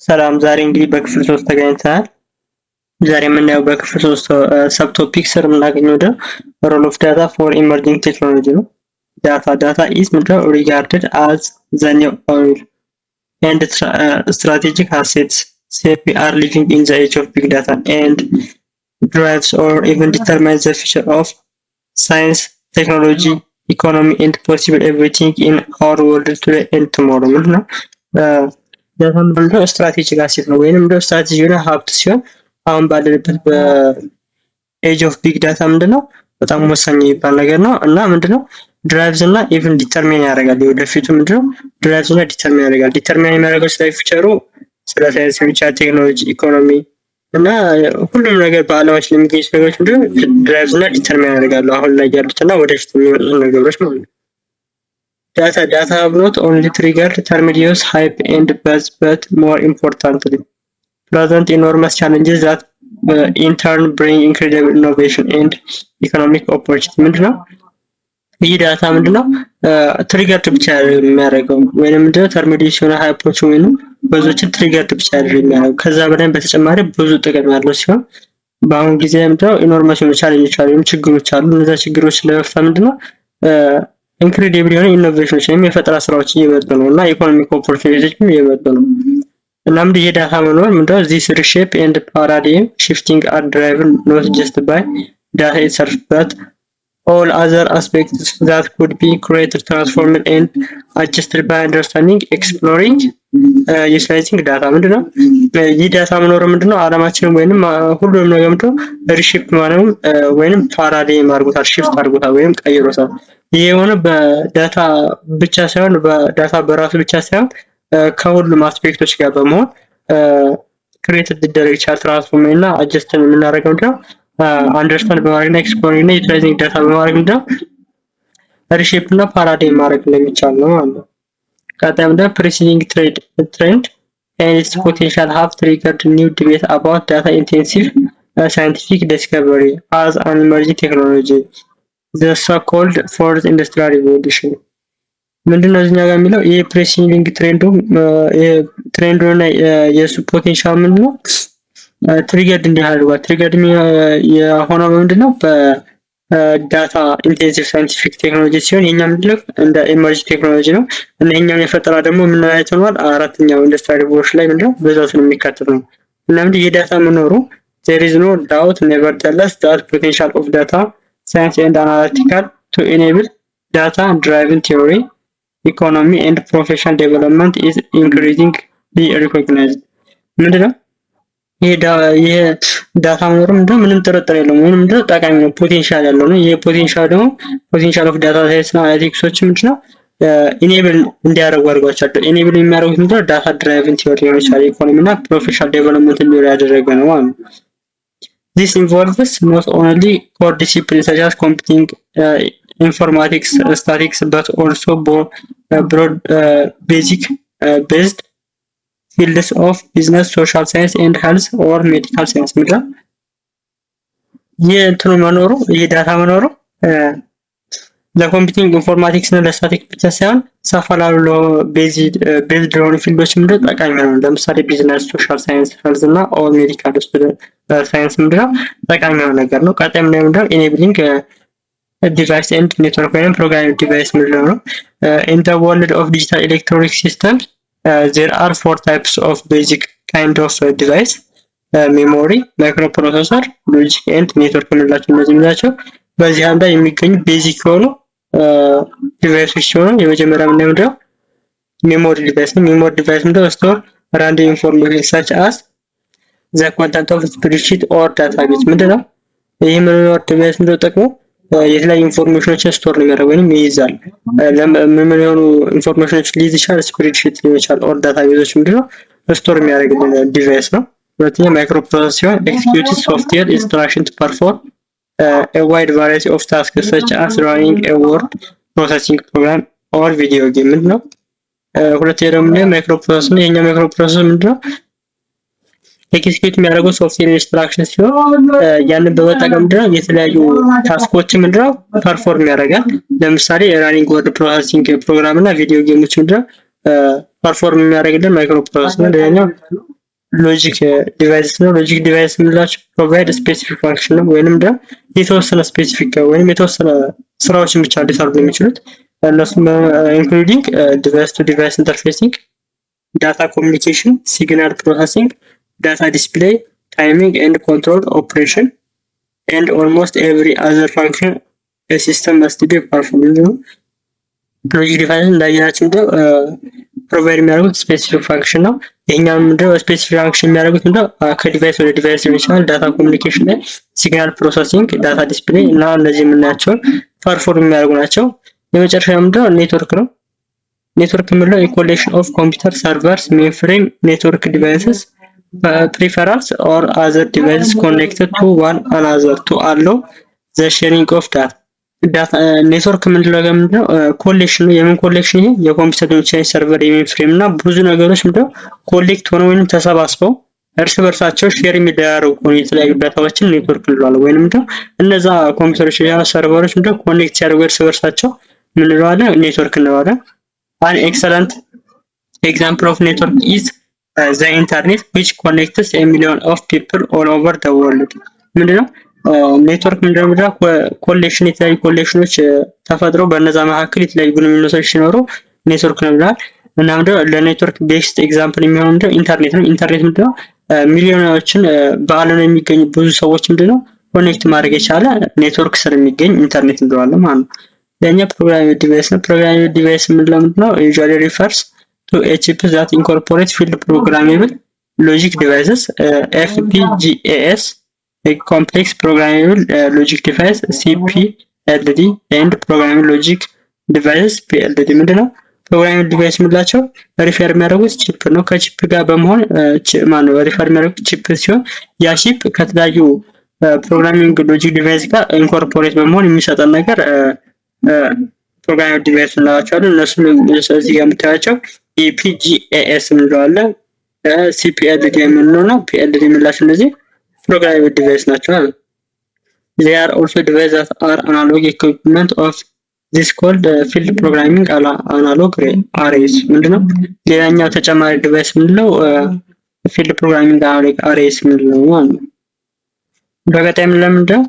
ሰላም፣ ዛሬ እንግዲህ በክፍል 3 ተገናኝተናል። ዛሬ የምናየው በክፍል 3 sub topic ስር የምናገኘው ደግሞ role of data for emerging technology ነው። Data is ምንድነው regarded as the new oil and strategic assets. Say we are living in the age of big data and drives or even determines the future of science, technology, economy and possible everything in our world today and tomorrow። ምንድነው data? ምንድነው strategic asset ነው ወይንም ምንድነው ስትራቴጂ የሆነ ሀብት ሲሆን አሁን ባለንበት በ age of big data ምንድነው በጣም ወሳኝ የሚባል ነገር ነው። እና ምንድነው drives እና even determine ያደርጋል። የወደፊቱ ምንድነው drives እና determine ያደርጋል። Determine የሚያደርገው ስለ future ኡ፣ ስለ ሳይንስ ብቻ፣ ቴክኖሎጂ፣ ኢኮኖሚ እና ሁሉም ነገር፣ በአለማችን የሚገኙት ነገሮች ምንድነው drives እና determine ያደርጋሉ አሁን ላይ ያሉት እና ወደፊት የሚመጡት ነገሮች ማለት ነው። Data have not only triggered tremendous hype and buzz, but more importantly present enormous challenges that in turn bring incredible innovation and economic opportunity። ምንድነው ይህ data ምንድነው triggered ብቻ የሚያደርገው ወይንም ምንድነው tremendous የሆነ hype ኦች ወይንም buzz ኦችን triggered ብቻ የሚያደርገው፣ ከዛ በላይ በተጨማሪ ብዙ ጥቅም ያለው ሲሆን በአሁን ጊዜ ምንድነው enormous የሆኑ challenge ኦች አሉ ወይም ችግሮች አሉ። እነዛ ችግሮች ለመፍታት ምንድነው incredible የሆነ innovation ኦች ወይም የፈጠራ ስራዎች እየመጡ ነው እና economic opportunity ዎችም እየመጡ ነው። እና ምንድን የ data መኖር ምንድነው this reshape and paradigm shifting are driven not just by data itself but all other aspects that could be created, transformed and adjusted by understanding, exploring, utilizing data። ምንድነው ይህ data መኖር ምንድነው አለማችንን ወይንም ሁሉንም ነገር ምንድነው reshape ማለትም ወይንም paradigm አድርጎታል፣ shift አድርጎታል ወይም ቀይሮታል። ይህ የሆነ በ data ብቻ ሳይሆን፣ በ data በራሱ ብቻ ሳይሆን ከሁሉም aspect ኦች ጋር በመሆን create ሊደረግ ይችላል። Transform እና adjust የምናደርገው ምንድነው understand በማድረግ እና exploring እና utilizing data በማድረግ ምንድነው reshape እና paradigm ማድረግ እንደሚቻል ነው ማለት ነው። ቀጣይ ምንድነው preceding trend and its potential have triggered new debate about data intensive scientific discovery as an emerging technology, the so called fourth industrial revolution። ምንድነው እዚኛ ጋር የሚለው? ይሄ preceding trend ኡ trend ኡ እና የእሱ potential ምንድነው triggered እንዲህ አድርጓል። Triggered የሆነው በምንድነው? በ data intensive scientific technology ሲሆን የኛ ምንድነው እንደ emerging technology ነው። እና ይሄኛውን የፈጠራ ደግሞ የምናየው ሆኗል አራተኛው industrial revolution ላይ ምንድነው በዛ ስር የሚካተት ነው። እና ምንድን የ data መኖሩ there is no doubt, nevertheless, that potential of data science and analytical to enable data driven theory, economy and professional development is increasingly recognized። ምንድነው ይሄ data መኖሩ ምንድነው ምንም ጥርጥር የለውም፣ ወይም ምንድነው ጠቃሚ ነው፣ potential ያለው ነው። ይሄ potential ደግሞ potential of data science እና analytics ኦች ምንድነው enable እንዲያደርጉ አድርጓቸዋል። Enable የሚያደርጉት ምንድነው data driven theory ሊሆን ይችላል፣ ኢኮኖሚ እና professional development እንዲኖር ያደረገ ነው ማለት ነው። This involves not only core disciplines such as computing, informatics, statistics, but also broad basic based fields of business, social science and health or medical science። ምንድነው ይህ እንትኑ መኖሩ፣ ይህ data መኖሩ ለ computing፣ informatics እና ለስታቲክ ብቻ ሳይሆን ሰፋ ላሉ based ለሆኑ field ኦች ምንድነው ጠቃሚ ነው። ለምሳሌ business፣ social science፣ health እና or medical science ምንድነው ጠቃሚ የሆነ ነገር ነው። ቀጣይ ምንድነው enabling device and network ወይም programming device ምንድነው ነው። In the world of digital electronic systems, there are four types of basic kind of device: memory፣ microprocessor፣ logic and network የምንላቸው። እነዚህ የምንላቸው በዚህ አንዳ የሚገኙ basic የሆኑ device ኦች ሲሆኑ የመጀመሪያ ምንድነው ምንድነው memory device ነው። Memory device ምንድነው store random information such as the content of spreadsheet or database። ምንድነው ይህ memory device ምንድነው ጥቅሙ? የተለያዩ information ኦችን store ነው የሚያደርገው ወይም ይይዛል። ምን የሆኑ information ኦች ሊይዝ ይችላል? Spreadsheet ሊሆን ይችላል or database ኦች ምንድነው store የሚያደርግልን device ነው። ሁለተኛ microprocessor ሲሆን execute software instruction to perform a wide variety of tasks such as running a word processing program or video game። ምንድነው ሁለተኛ ደግሞ microprocessor ነው። የኛ microprocessor ምንድነው execute የሚያደርገው software instruction ሲሆን ያንን በመጠቀም ምንድነው የተለያዩ task ኦችን ምንድነው perform ያደርጋል። ለምሳሌ የ running word processing program እና video game ኦች ምንድነው Perform የሚያደርግልን microprocessor ነው። ሌላኛው logic device ነው። Logic device የምንላቸው provide specific function ነው ወይንም ደግሞ የተወሰነ specific ወይንም የተወሰነ ስራዎችን ብቻ ሊሰሩ የሚችሉት። እነሱም including device to device interfacing፣ data communication፣ signal processing፣ data display፣ timing and control operation and almost every other function system must be perform። Logic device እንዳየናቸው ምንድነው provide የሚያደርጉት specific function ነው። ይሄኛው ምንድነው specific function የሚያደርጉት ምንድነው ከ device ወደ device ሊሆን ይችላል። Data communication ላይ፣ signal processing፣ data display እና እነዚህ የምናያቸውን perform የሚያደርጉ ናቸው። የመጨረሻ ምንድነው ኔትወርክ ነው። ኔትወርክ የምንለው የ collection of computer servers፣ mainframe፣ network devices፣ peripherals or other devices connected to one another to allow the sharing of data። Network የምንለው ነገር ምንድነው? Collection ነው። የምን collection? ይሄ የኮምፒውተር ሊሆን ይችላል፣ server፣ የ mainframe እና ብዙ ነገሮች ምንድነው collect ሆነው ወይም ተሰባስበው እርስ በርሳቸው share የሚደራረጉ ከሆነ የተለያዩ data ዎችን ኔትወርክ እንለዋለን። ወይንም ምንድነው እነዛ ኮምፒውተሮች ያ server ኦች ምንድነው connect ሲያደርጉ እርስ በርሳቸው ምን እንለዋለን? ኔትወርክ እንለዋለን። An excellent example of network is the internet, which connects a million of people all over the world። ምንድነው ኔትወርክ? ምንድነው? Collection፣ የተለያዩ collection ኖች ተፈጥረው በእነዛ መካከል የተለያዩ ግንኙነቶች ሲኖሩ ኔትወርክ ነው ብለናል። እና ምንድነው ለ network best example የሚሆነው ምንድነው? ኢንተርኔት ነው። ኢንተርኔት ምንድነው ሚሊዮኖችን በዓለም ላይ የሚገኙ ብዙ ሰዎች ምንድነው connect ማድረግ የቻለ ኔትወርክ ስር የሚገኝ ኢንተርኔት እንለዋለን ማለት ነው። ሌላኛ programming device ነው። Programming device የምንለው ምንድነው? Usually refers to a chip that incorporate field programmable logic devices, FPGAs, complex programmable logic device, CPLD, and programming logic device, PLD። ምንድነው programming device የምንላቸው? Refer የሚያደርጉት chip ነው። ከ chip ጋር በመሆን ማነው refer የሚያደርጉት chip ሲሆን ያ chip ከተለያዩ programming logic device ጋር incorporate በመሆን የሚሰጠን ነገር programming device እንላቸዋለን። እነሱም እዚህ ጋር የምታያቸው FPGAs እንለዋለን፣ CPLD የምንለው እና PLD የምንላቸው እነዚህ programming device ናቸው ማለት ነው። They are also devices that are analog equipment of this called field programming analog arrays። ምንድነው ሌላኛው ተጨማሪ device ምንድነው? Field programming analog arrays ምንድነው ማለት ነው። በቀጣይ ለምንድነው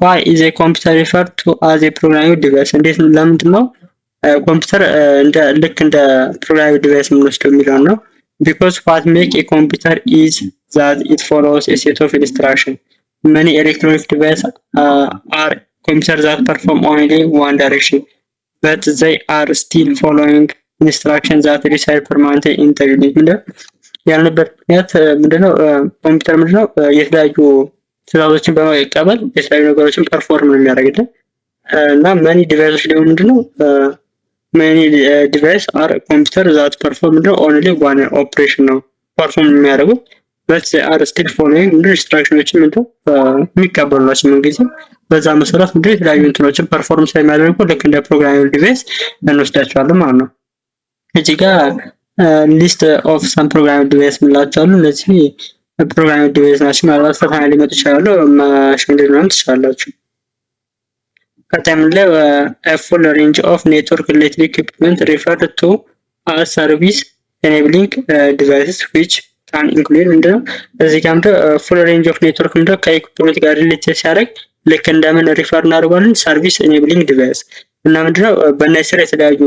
why is a computer referred to as a programming device? እንዴት ለምንድን ነው ኮምፒውተር እንደ ልክ እንደ programming device የምንወስደው የሚለውን ነው። Because what make a computer is that it follows a set of instruction. Many electronic device are computer that perform only one direction, but they are still following instruction that reside permanently in the unit። ምንድነው ያልንበት ምክንያት ምንድነው? ኮምፒውተር ምንድነው የተለያዩ ትዕዛዞችን በመቀበል የተለያዩ ነገሮችን perform ነው የሚያደርግልን። እና many device ኦች ደግሞ ምንድነው many device are computer that perform ምንድነው only one operation ነው perform የሚያደርጉት፣ but are still following ምንድነው instruction ኖችን ምንድነው የሚቀበሉ ናቸው ምን ጊዜ። በዛ መሰረት ምንድነው የተለያዩ እንትኖችን perform ስለሚያደርጉ ልክ እንደ programming device እንወስዳቸዋለን ማለት ነው። እዚህ ጋር list of some programming device የምንላቸው አሉ። እነዚህ programming device ናቸው። ምናልባት ፈተና ሊመጡ ይችላሉ። መሸምደድ ምናምን ትችላላችሁ። ቀጣይ የምንለው full range of network related equipment referred to as service enabling devices, which can include። ምንድነው እዚህ ጋር ምንድነው full range of network ምንድነው ከ equipment ጋር related ሲያደርግ ልክ እንደምን refer እናደርገዋለን? Service enabling device። እና ምንድነው በእነዚህ ስር የተለያዩ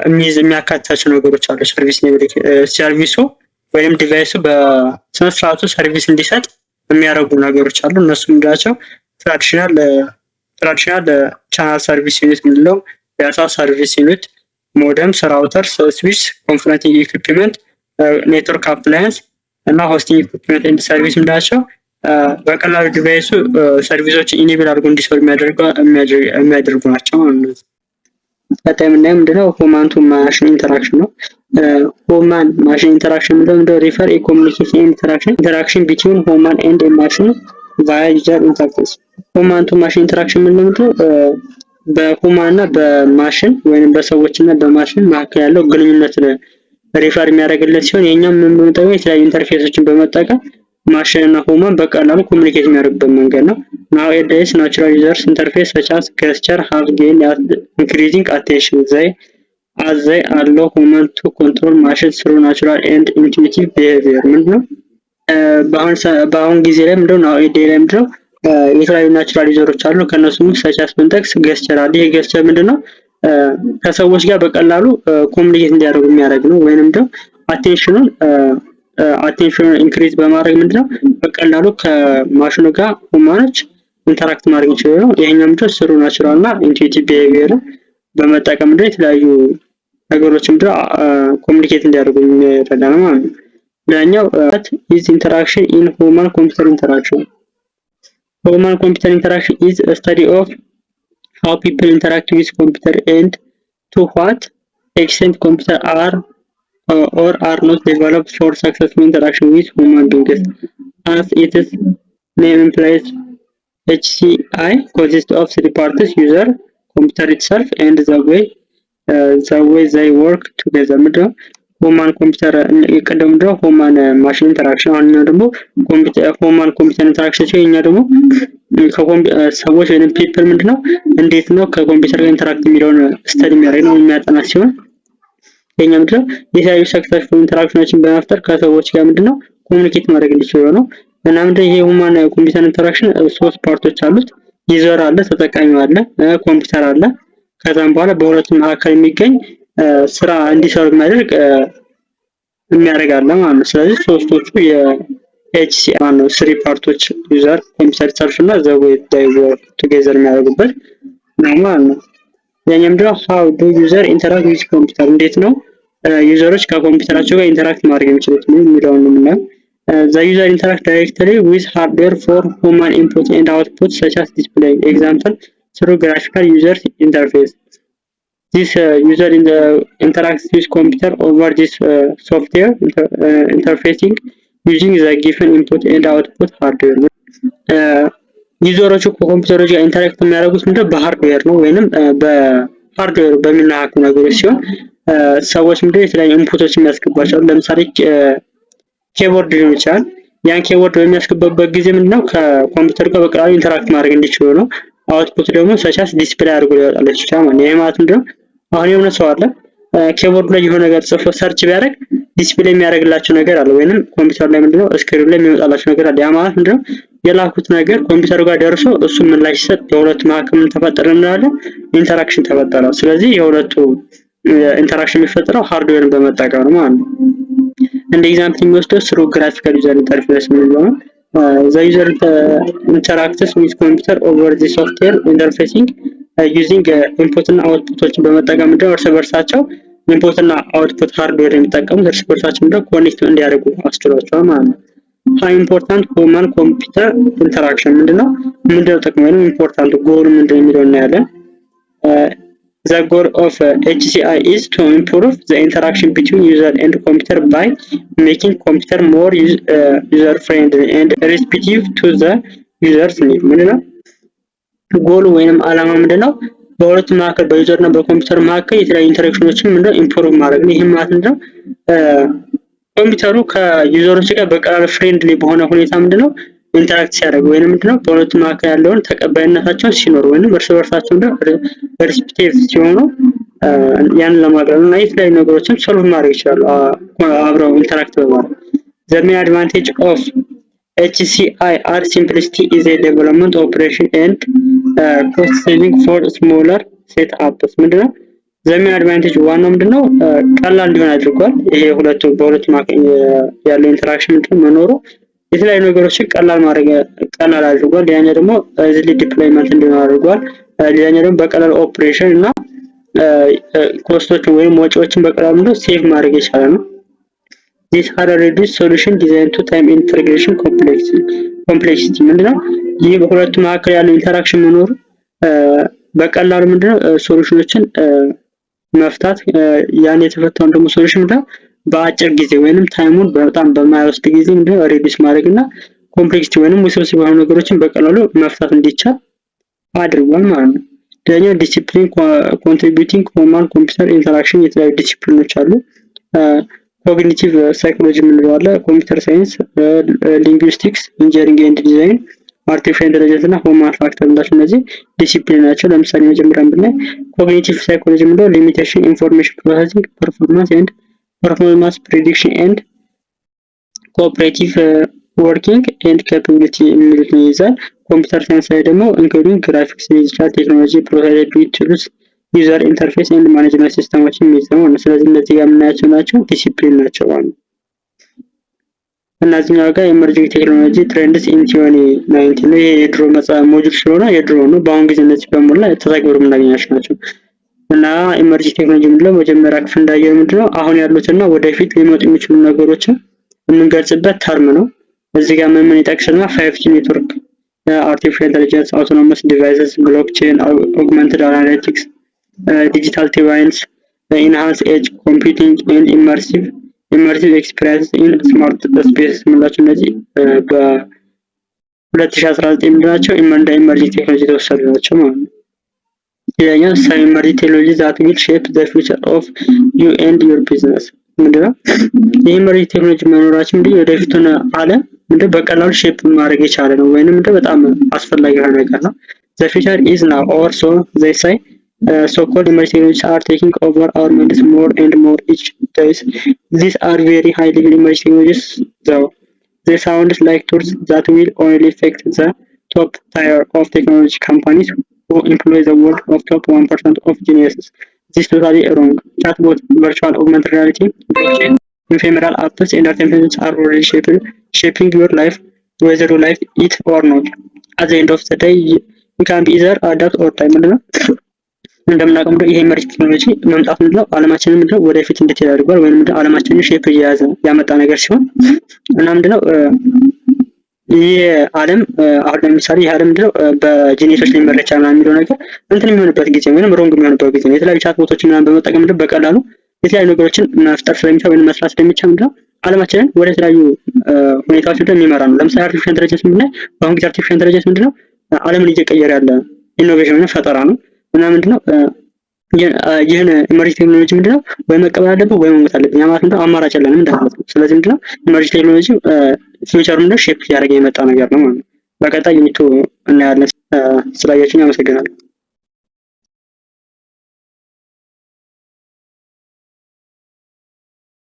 የሚይዝ የሚያካትታቸው ነገሮች አሉ። Service enabling service ኡ ወይም device ኡ በስነ ስርዓቱ service እንዲሰጥ የሚያደርጉ ነገሮች አሉ። እነሱ ምንድናቸው? Traditional channel service unit የምንለው፣ data service unit፣ modems፣ router፣ switch፣ conferencing equipment፣ network appliance እና hosting equipment and service ምንላቸው በቀላሉ device ኡ service ኦችን enable አድርጎ እንዲሰሩ የሚያደርጉ ናቸው ማለት ነው። ቀጣይ የምናየው ምንድነው human to machine interaction ነው። Human machine interaction ምንድነው? Refer a communication interaction between human and machine via user interface። Human to machine interaction ምንድነው? በ human እና በማሽን ወይም በሰዎች እና በማሽን መካከል ያለው ግንኙነት refer የሚያደርግለት ሲሆን የኛው ምን በመጠቀም የተለያዩ interface ኦችን በመጠቀም ማሽን እና human በቀላሉ communicate የሚያደርጉበት መንገድ ነው። Nowadays, natural users interface such as gesture have gained increasing attention. They As they allow human to control machine through natural and intuitive behavior። ምንድነው? በአሁን ጊዜ ላይ ምንድነው፣ nowadays ላይ ምንድነው፣ የተለያዩ natural user ኦች አሉ። ከእነሱም ውስጥ such as ብንጠቅስ gesture አለ። ይሄ gesture ምንድነው? ከሰዎች ጋር በቀላሉ communicate እንዲያደርጉ የሚያደርግ ነው። ወይንም ደግሞ attention ኑን increase በማድረግ ምንድነው በቀላሉ ከማሽኑ ጋር human ኦች interact ማድረግ ይችላሉ። ይሄኛው ምንድነው through natural እና intuitive behavior በመጠቀም ምንድነው የተለያዩ ነገሮች ምንድነው communicate እንዲያደርጉ የሚረዳ ነው ማለት ነው። ሌላኛው is interaction in human computer interaction። Human computer interaction is study of how people interact with computer and to what extent computer are or are not developed for successful interaction with human beings. As its name implies, HCI consists of three parts: user, computer itself, and the way they work together። ምንድነው human computer? የቀደሙ ምንድነው human machine interaction፣ አሁን ደግሞ human computer interaction ሲሆን እኛ ደግሞ ሰዎች ወይም people ምንድነው እንዴት ነው ከኮምፒውተር ጋር interact የሚለውን study የሚያደርግ ነው፣ የሚያጠና ሲሆን የኛ ምንድነው የተለያዩ successful interaction ኦችን በመፍጠር ከሰዎች ጋር ምንድነው communicate ማድረግ እንዲችሉ ነው። እና ምንድነው ይሄ human computer interaction ሶስት part ኦች አሉት። User አለ፣ ተጠቃሚው አለ፣ ኮምፒውተር አለ። ከዛም በኋላ በሁለቱም መካከል የሚገኝ ስራ እንዲሰሩ የሚያደርግ አለ ማለት ነው። ስለዚህ ሶስቶቹ የ HC ነው three part ኦች user፣ computer itself እና the way they work together የሚያደርጉበት ነው ማለት ነው። ያኛው ምንድነው how do user interact with computer፣ እንዴት ነው user ኦች ከኮምፒውተራቸው ጋር interact ማድረግ የሚችሉት የሚለውን ነው የምናየው። The user interact directly with hardware for human input and output, such as display, example through graphical user interface. This user in the interacts with computer over this software interfacing using the given input and output hardware። User ኦቹ ከኮምፒውተሮች ጋር interact የሚያደርጉት ምንድነው በ hardware ነው ወይንም በ hardware በሚነካኩ ነገሮች ሲሆን ሰዎች ምንድነው የተለያዩ input ኦች የሚያስገቧቸው፣ ለምሳሌ keyboard ሊሆን ይችላል። ያን keyboard በሚያስገባበት ጊዜ ምንድነው ከኮምፒውተር ጋር በቀላሉ interact ማድረግ እንዲችሉ ነው። Output ደግሞ such as display አድርጎ ሊያወጣለት ይችላል ማለት ነው። ይሄ ማለት ምንድነው አሁን የሆነ ሰው አለ፣ keyboard ላይ የሆነ ነገር ጽፎ search ቢያደርግ display የሚያደርግላቸው ነገር አለ፣ ወይንም ኮምፒውተር ላይ ምንድነው screen ላይ የሚወጣላቸው ነገር አለ። ያ ማለት ምንድነው የላኩት ነገር ኮምፒውተሩ ጋር ደርሶ እሱ ምላሽ ሲሰጥ በሁለቱ መካከል ምን ተፈጠረ እንላለን? Interaction ተፈጠረ። ስለዚህ የሁለቱ interaction የሚፈጠረው hardware ን በመጠቀም ነው ማለት ነው። እንደ example የሚወስደው through graphical user interface የምንለው ነው። The user interacts with computer over the software interfacing using input እና output ኦችን በመጠቀም ምንድነው እርስ በርሳቸው input እና output hardware የሚጠቀሙት እርስ በርሳቸው ምንድነው connect እንዲያደርጉ አስችሏቸዋል ማለት ነው። How important human computer interaction ምንድነው ጥቅሙ ወይም important goal ኡ ምንድነው የሚለው እናያለን። The goal of HCI is to improve the interaction between user and computer by making computer more user friendly and receptive to the user's need። ምንድነው ጎሉ ወይንም አላማ ምንድነው? በሁለቱ መካከል በ user እና በኮምፒውተር መካከል የተለያዩ interaction ኦችን ምንድነው improve ማድረግ ነው። ይህም ማለት ምንድነው ኮምፒውተሩ ከ user ኦች ጋር በቀላሉ friendly በሆነ ሁኔታ ምንድነው interact ሲያደርግ ወይንም ምንድነው በሁለቱ መካከል ያለውን ተቀባይነታቸውን ሲኖር ወይንም እርስ በርሳቸው ምንድነው receptive ሲሆኑ ያንን ለማቅረብ እና የተለያዩ ነገሮችን solve ማድረግ ይችላሉ አብረው interact በማድረግ። The main advantage of HCI are simplicity, easy development, operation and cost saving for smaller setups። ምንድነው the main advantage ዋናው ምንድነው ቀላል እንዲሆን አድርጓል። ይሄ በሁለቱ መካከል ያለው interaction ምንድነው መኖሩ የተለያዩ ነገሮችን ቀላል ማድረግ ቀላል አድርጓል። ሌላኛው ደግሞ easily deployment እንዲሆን አድርጓል። ሌላኛው ደግሞ በቀላል ኦፕሬሽን እና cost ኦችን ወይም ወጪዎችን በቀላሉ ምንድነው save ማድረግ የቻለ ነው። This had reduce solution design to time integration complexity። ምንድነው ይህ በሁለቱ መካከል ያለው interaction መኖሩ በቀላሉ ምንድነው solution ኦችን መፍታት፣ ያን የተፈታውን ደግሞ solution ምንድነው በአጭር ጊዜ ወይንም time ኡን በጣም በማይወስድ ጊዜ ምንድነው reduce ማድረግ እና complexity ወይንም ውስብስብ የሆኑ ነገሮችን በቀላሉ መፍታት እንዲቻል አድርጓል ማለት ነው። ሌላኛው discipline contributing human computer interaction የተለያዩ ዲሲፕሊኖች አሉ። Cognitive psychology የምንለው አለ፣ computer science፣ linguistics፣ engineering and design፣ Artificial intelligence እና human factor የምንላቸው እነዚህ ዲሲፕሊን ናቸው። ለምሳሌ መጀመሪያ ብናይ cognitive psychology የምንለው limitation፣ information processing፣ performance and performance prediction and cooperative working and capability የሚሉትን ይይዛል። Computer science ላይ ደግሞ including graphics፣ digital technology፣ prototyping tools፣ user interface and management system ኦችን የሚይዝ ነው። ስለዚህ እነዚህ ጋር የምናያቸው ናቸው ዲሲፕሊን ናቸው ማለት ነው። እና እዚህኛው ጋር emerging technology trends in 2019 ነው። ይሄ የድሮ መጽሐፍ module ስለሆነ የድሮ ነው። በአሁን ጊዜ እነዚህ በሙላ ተተግብሮ የምናገኛቸው ናቸው። እና emerging technology የምንለው መጀመሪያ ክፍል እንዳየነው ምንድነው አሁን ያሉትና ወደፊት ሊመጡ የሚችሉ ነገሮችን የምንገልጽበት term ነው። እዚህ ጋር ምን ምን ይጠቅስና 5G network፣ artificial intelligence፣ autonomous devices፣ blockchain፣ augmented analytics፣ digital twins፣ enhanced edge computing and immersive experience in smart space የምንላቸው እነዚህ በ2019 ምንድን ናቸው? እንደ emerging technology የተወሰዱ ናቸው ማለት ነው። ሌላኛው some emerging technology that will shape the future of you and your business ምንድነው? የ emerging technology መኖራችን ምንድነው የወደፊቱን ዓለም ምንድነው በቀላሉ shape ማድረግ የቻለ ነው ወይንም ምንድነው በጣም አስፈላጊ የሆነ ነገር ነው። The future is now, or so they say. So-called emerging technologies are taking over our minds more and more each day. These are very high level emerging technologies, though. They sound like tools that will only affect the top tier of technology companies who employ the world of top 1% of geniuses. This is totally wrong. Chatbot, virtual augmented reality, blockchain, ephemeral apps, and artificial intelligence are already shaping your life, whether you like it or not. At the end of the day, you can be either adapt or die. ምንድነው እንደምናውቀው ምንድነው ይሄ emerging technology መምጣት ምንድነው አለማችንን ምንድነው ወደፊት እንድትሄድ አድርጓል። ወይም ምንድነው አለማችንን shape እየያዘ ያመጣ ነገር ሲሆን እና ምንድነው ይህ ዓለም አሁን ለምሳሌ ይህ ዓለም ምንድነው በ genius ኦች ሊመራ ይችላል የሚለው ነገር እንትን የሚሆንበት ጊዜ ወይም wrong የሚሆንበት ጊዜ ነው። የተለያዩ chatbot ኦችን ምናምን በመጠቀም ምንድነው በቀላሉ የተለያዩ ነገሮችን መፍጠር ስለሚቻል ወይም መስራት ስለሚቻል ምንድነው ዓለማችንን ወደ ተለያዩ ሁኔታዎች ምንድነው የሚመራ ነው። ለምሳሌ artificial intelligence ምንድነው በአሁን ጊዜ artificial intelligence ምንድነው ዓለምን እየቀየረ ያለ innovation ወይም ፈጠራ ነው። እና ምንድነው ይህን emerging technology ምንድነው ወይ መቀበል አለብን ወይ መሞት አለብን። ያ ማለት ምንድነው አማራጭ የለንም እንደማለት ነው። ስለዚህ ምንድነው emerging technology future ምንድነው shape እያደረገ የመጣ ነገር ነው ማለት ነው። በቀጣይ unit ኡ እናያለን። ስላያችሁኝ አመሰግናለሁ።